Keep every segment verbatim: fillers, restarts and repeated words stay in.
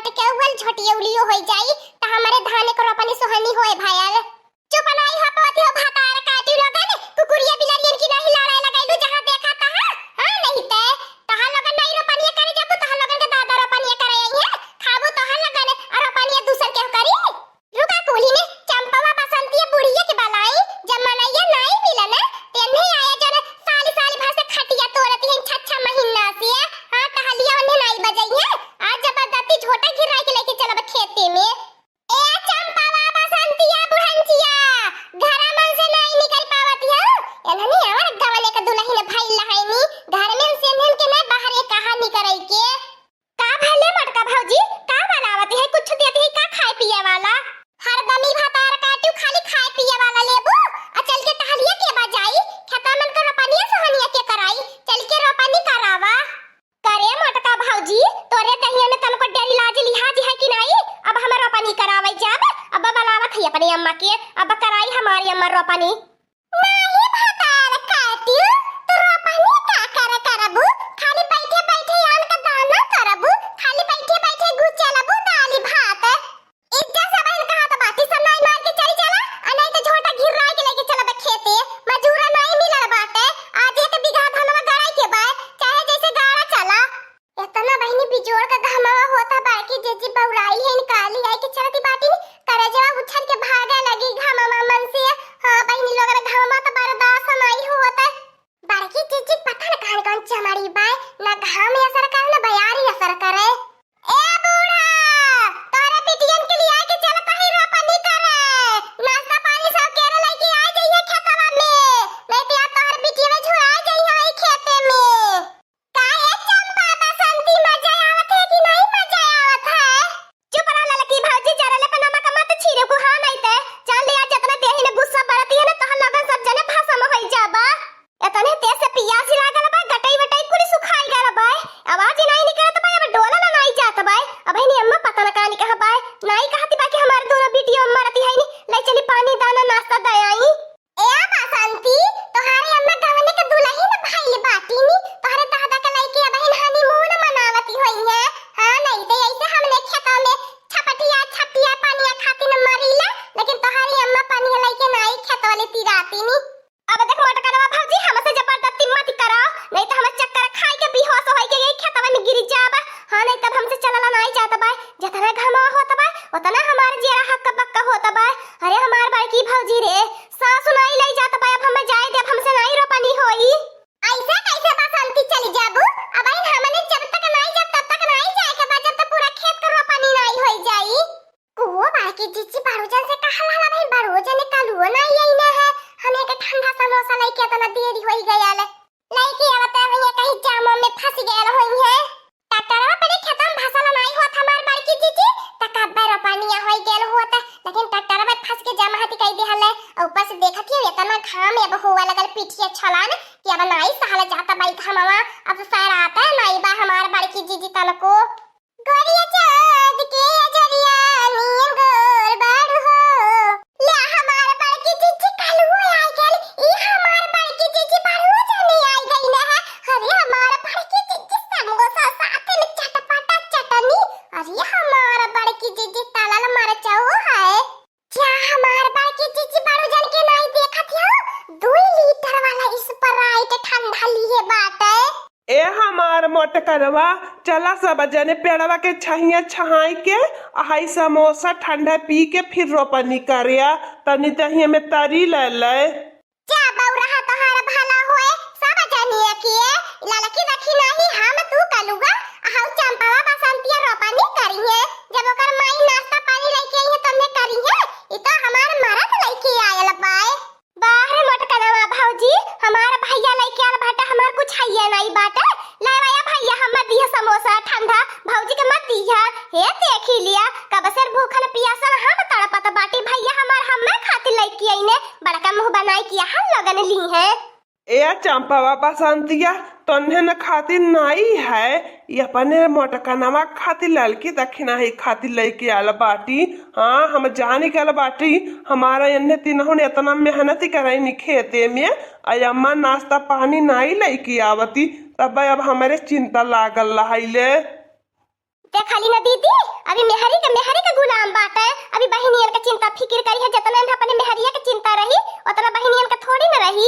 के उहल झोटियौलियो होइ जाई, त हमरे धान के रोपनी सोहनी होए भयल। चुप नाई हो पावत हो भतार काटी लोगन, कुकुरिया बिलरियन की नाहीं लड़ाई लगाइलू, जहाँ देखा तहाँ, हाँ, नहीं ते, तहाँ लोगन नाहीं रोपनिया करे जाबू, तहाँ लोगन के दादा रोपनिया करे आई है, खाबू तहाँ लोगन, और रोपनिया दूसर केहू करी? रुका कुली ने, चंपवा बसंतिया बुढ़िया के बलाई, जब मनैया नाई मिलन, तेन्हे आया जन साली साली भर से खटिया तोड़ती हैं छह छह महीना से, हाँ, टहलिया उन्हें नाई बजई है, आज जबरदस्ती झोटा घिराई के लेके चलब खेते में। ए चंपवा बसंतिया बुढ़ंचिया, घरा मन से नाई निकल पावत हो, एन्हनी और गवने के दुलहिन भइल रहैनी, घर में से एन्हन के नाई बाहरे कहाँ निकरई के। का भले मोटका भौजी, का बनावत है? कुछ देत है का खाए पिए वाला? हरदमी भतार काटू, खाली खाए पिए वाला लेबू? आ चल के टहलिया के बजाई, खेता मन के रोपनिया सोहनिया के कराई, चल के रोपनी करावा। करे मोटका भौजी, तोरे दहिया में तनको डेरी लाज लिहाज है कि नाई? अब हम रोपनी करावे जाब, अब बनावत है अपनी अम्मा के, अब कराई हमारी अम्मा रोपनी। नाही भतार काटियो, तू रोपनी का कर करबू? खाली बैठे बैठे आन का दाना करबू, खाली बैठे बैठे गुचलबू दाली भात। इज्जा सब बहन कहा तो बाती सब नाई मार के चली चला, आ नहीं तो झोटा घिराई के लेके चलब खेते। मजूरा नाई मिलल बाटे, आज एक बीघा धनवा गड़ाई के बाय, चाहे जैसे गाड़ा चला। एतना बहिनी बिजोड़ के घमवा होता, बड़की जीजी बौराई है, काली आई के चलती बाटी, करजवा उछल के भागे लगी घमवा मन से। हाँ बहिनी लोगन, घमवा तो बर्दाश्त नाई होता। बड़की जीजी पता न कौन कौन चमड़ी बाय, न घाम असर करे, न बयारी असर करे। ए बूढ़ा, तोरे बिटियन के लिए आके चलत ही रोपनी करे, नाश्ता पानी सब केरे लेके आ जाइए खेतवा में, नहीं तो यार तोहर बिटिया झुरा जाइए वही खेते में। का ए चंपा बसंती, मजा आवत है कि नहीं मजा आवत है? चुप रह ललकी भौजी, जरले पे नमक मत छीरे को, हाँ नहीं ते जान ले आज जितना देही ने गुस्सा बरती है ना, तोहर लोगन सब जने भसम होई जाबा। इतने तेज से पियास लागल बा, गटई वटई कुली सुखाई गल बा, आवाज ही नहीं निकलत बा, अब डोला ना नाई जात बा। अब इन्हीं अम्मा पता ना कहानी कहाँ बा, नाई कहती बा कि हमारे दोनों बिटिया अम्मा रहती है नहीं, ले चली पानी दाना नाश्ता दे आई। ए बसंती, तोहारे अम्मा गवने के दुलहिन भइल बाटी नी, तोहरे दादा के लइके अबहिन honeymoon मनावती होई है। हाँ, नहीं ते ऐसे हमने खेतवा में छपटिया छपटिया पनिया खातिर मरीला, लेकिन तोहारी अम्मा पनिया लइके नाई खेतवा ले तिराती नी। अब देख मोटकनवा भौजी, हमसे जबरदस्ती मत कराओ, नहीं तो हम चक्कर खाई के बेहोश होई के यही खेतवा में गिर जाबा। हाँ, नहीं तब हमसे चलला नाई जात बा, जितना घमवा होत बा, उतना हमार जियरा हक्का बक्का होत बा। अरे हमार बड़की भौजी रे, सासु नाई लई जात बा, अब हम जाए देब, हमसे नाई रोपनी होई। ऐसे कैसे बसंती चली जाबू? अब इन हमने जब तक नाई जाब तब तक नाई जाए के बा, जब तक पूरा खेत के रोपनी नाई होई जाई। को बड़की जीजी बड़ू जन से कहल हला भाई, बड़ू जन कालुओ नाई आई ना है, हमें के ठंडा समोसा लेके इतना देरी होई गया ले। लइकी आवत होइहे, कहीं जामो में फंस गयल होइहे। ट्रैक्टरवा परे खेतम भसल नाई होत हमार बड़की जीजी, त कब्बे रोपनिया होई गयल होत, लेकिन ट्रैक्टरवा फंस के जाम हाथी कई दिहले। और ऊपर से देखत हियो, इतना घाम अब होवे लगल पीठिया छलान कि अब नाई सहल जाता बाई घामवा। अब तो सर आता नाई बा हमार बड़की जीजी तनको। गोरिया चाँद के अजरिया नियन गोर बाड़ू हो। ले हमार बड़की जीजी कालुओ आइ गइल। ई हमार बड़की जीजी बड़ू जनी आइ गइल है। अरे हमार बड़की जीजी समोसा साथे में चटपटा चटनी। अरे हमार बड़की जीजी तलल मरचौ है। जा हमार बड़की जीजी बड़ू जन के नाई देखत हो, दुई लीटर वाला Sprite ठंडा लिहे बाटे। ए हमार मोटकनवा, चला सब जने पेड़वा के छहिया छहाई के, हाई समोसा ठंडा पी के फिर रोपनी करिया, तनी दहिया में तरी ले ले। जा बौरहा तोहार भला होए, सब जनिया किए, ललकी रखी नाही हम तू कलुआ, हाउ चंपावा बसंतिया रोपनी करिहे, जब ओकर माई नाश्ता पानी लेके आई है तन्ने करिहे, ई तो हमार मरद लेके आयल बाय। बाह रे मोटकनवा भौजी, हमार भैया लइके आल बाटे, हमार कुछ हइये नाई बाटे। लावा या भैया, हम मत दिया समोसा ठंडा, भौजी के मत दिया। हे देखी लिया, कब से भूखन पियासन हम तड़पत बाटी, भैया हमार हमें खातिर लइके आइने, बड़का मुंह बनाई किया हम लोगन ली हैं। ए चंपावा बसंतिया, तन्हन खातिर नाई है, ई अपने मोटकनवा खातिर ललकी दखिना ही खातिर लइके आल बाटी। हाँ, हम जानी गल बाटी, हमारा एन्ने तिनहुन एतना मेहनती करैनी खेते में, आ अम्मा नाश्ता पानी नाई लइके आवती, तब अब हमरे चिंता लागल रहैले। देखली ना दीदी, अभी मेहरी के, मेहरी के गुलाम बाटे। अभी बहिनियन के चिंता फिकिर करी है, जतना इन्हें अपने मेहरिया के चिंता रही, उतना बहिनियन के थोड़ी न रही।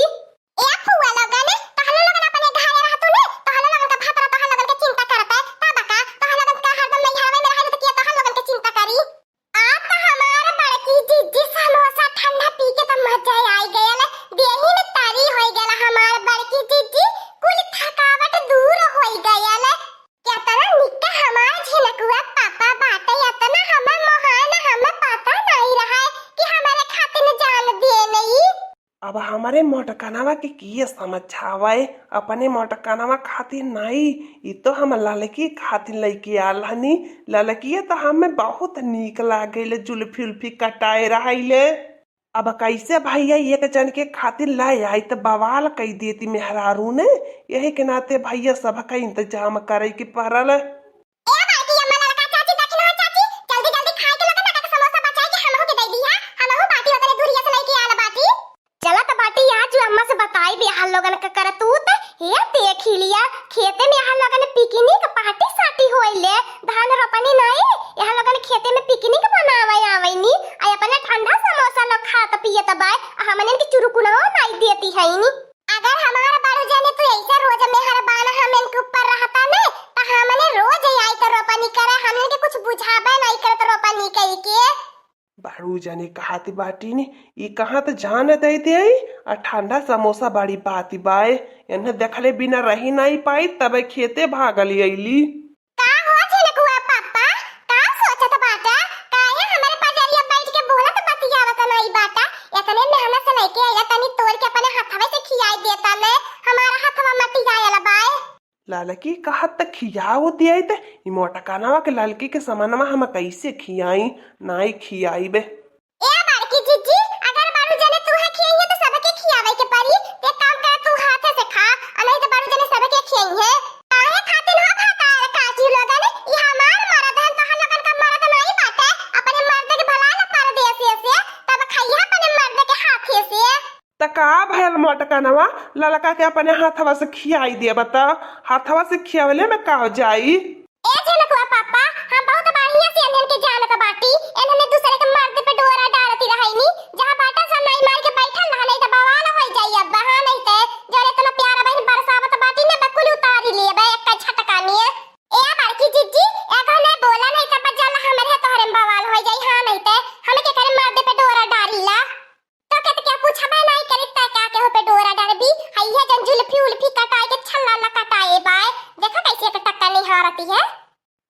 ए फुआ लोगन, तहलो लोगन अपने घरे रहतू ने, तहलो लोगन के भतरा तहलो लोगन के चिंता करते, तब का? तहलो लोगन का हरदम नैहरवे में रहे त किया तहलो लोगन के चिंता करी? आ त हमार बड़की जिज्जी समोसा ठंडा पी के त मजा आई गयल, देही में तरी होई गयल हमार बड़की जिज्जी, कुल थकावट दूर होई गयल। केतना निक्का हमार झिनकुआ पापा बाटे, एतना हमें मोहान, हमें पता नाई रहा कि हमारे खातिर जान दिए नहीं। अब हमरे मोटकनवा के किए समझावे, अपने मोटकनवा खातिर नाई, ई तो हम ललकी खातिर लइके आल हनी। ललकिए तो हमें बहुत नीक लागेले, जुल्फी उल्फी कटाए रहैले। अब कैसे भैया एक जन के खातिर ला आई त बवाल कई देती मेहरारू ने। यही के नाते भैया सबका इंतजाम करे के पड़ल। ए बाटी अम्मा, ललका चाची, दक्षिणा चाची, जल्दी जल्दी खाए के लोगन, ना के समोसा बचाए के हमहू के दे दी है, हमहू बाटी ओतने दूरिया से लेके आल बाटी। चला त बाटी, आज अम्मा से बताई बिहार लोगन का करतूत। हे देखी लिया, खेते में यहाँ लोगन पिकनिक पार्टी साटी होइले, धान रोपनी नहीं, यहाँ लोगन खेते में पिकनिक मनावे आवेनी, आ अपने ठंडा समोसा लोग खात पियत बाय, आ हमने के चुरुकुना नहीं देती है नी। अगर हमार बड़ू जाने तू ऐसे रोज मेहरबान हमन के ऊपर रहता ने, त हमने रोज आई तो रोपनी करे, हमन के कुछ बुझाबे नहीं करत रोपनी कई के। बड़ू जाने कहत बाटी ने, ई कहाँ त जान देते आई, आ ठंडा समोसा बड़ी बात बाय, इन्हें देखले बिना रही नहीं पाई, तबे खेते भागल अइली। का हो झिनकुआ पापा, का सोचत बाटा? काहे हमरे पजरिया बैठ के बोलत बतियावत नाई बाटा? एतने मेहनत से लेके आया, तनी तोड़ के अपने हथवे से खियाई देता ने, हमारा हथवा मटी जायल बाय। ललकी कहत त खियाओ दियाई त, ई मोटकनवा के ललकी के समनवा हम कैसे खियाई? नाई खियाई बे। ए बड़की जिज्जी, अगर बड़ू जने तू है खियाई है तो सबके खियावे के पड़ी। एक काम कर, तू हाथे से खा, आ नहीं तो बड़ू जने सबके खियाई है। काहे खातिर हो खाता है काची लोगन? ई हमार मरद है, तोहर लोगन का मरद नहीं बाटे। अपने मर्द के भला ला परदेसी से, तब खाइए अपने मर्द के हाथे से। त का भयल मोटकनवा, ललका के अपने हाथवा से खियाई देबा त? हाथवा से खियावले में का हो जाई? ए झिनकुआ पापा, हम बहुत बढ़िया से एनहन के जानत बाटी। एनहन दूसरे के मर्द पे डोरा डारती रहैनी। जहाँ बाटा सन नाई मार के बैठल रहा, नहीं त बवाल हो जाई अब। हाँ, नहीं त जरे इतना प्यारा बहन बरसावत बाटी ने, बकुल उतारी लेबे एक झटका में। ए बड़की जिज्जी, एगो ने बोला नहीं त बजल हमरे तोहरे में बवाल हो जाई। हाँ, नहीं त हम के करे मर्द पे डोरा डारीला। तो के तो क्या पूछबे नहीं करी, तै का केहू पे डोरा डरबी? हइये जन जुल्फी उल्फी कटाए के छल्ला ला कटाए बाय। देखा कैसे एक टक्का निहारती है।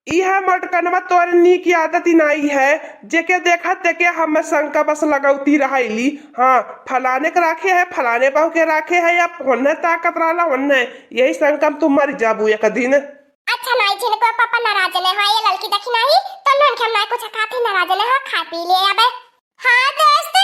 ई है मोटकनवा, तोर नीक आदत ही नहीं है। जेके देखा तेके हम शंका बस लगौती रहैली। हाँ, फलाने के राखे है, फलाने बहू के राखे है, या ओन्ने ताकत रहला ओन्ने। यही शंका में तू मर जाबू एक दिन। अच्छा नाई झिनकुआ पापा नाराज ने हो, ये ललकी देखी नहीं, तो नून के हम ना कुछ खाती नाराज ने हो, खा पी ले अबे। हाँ दोस्त,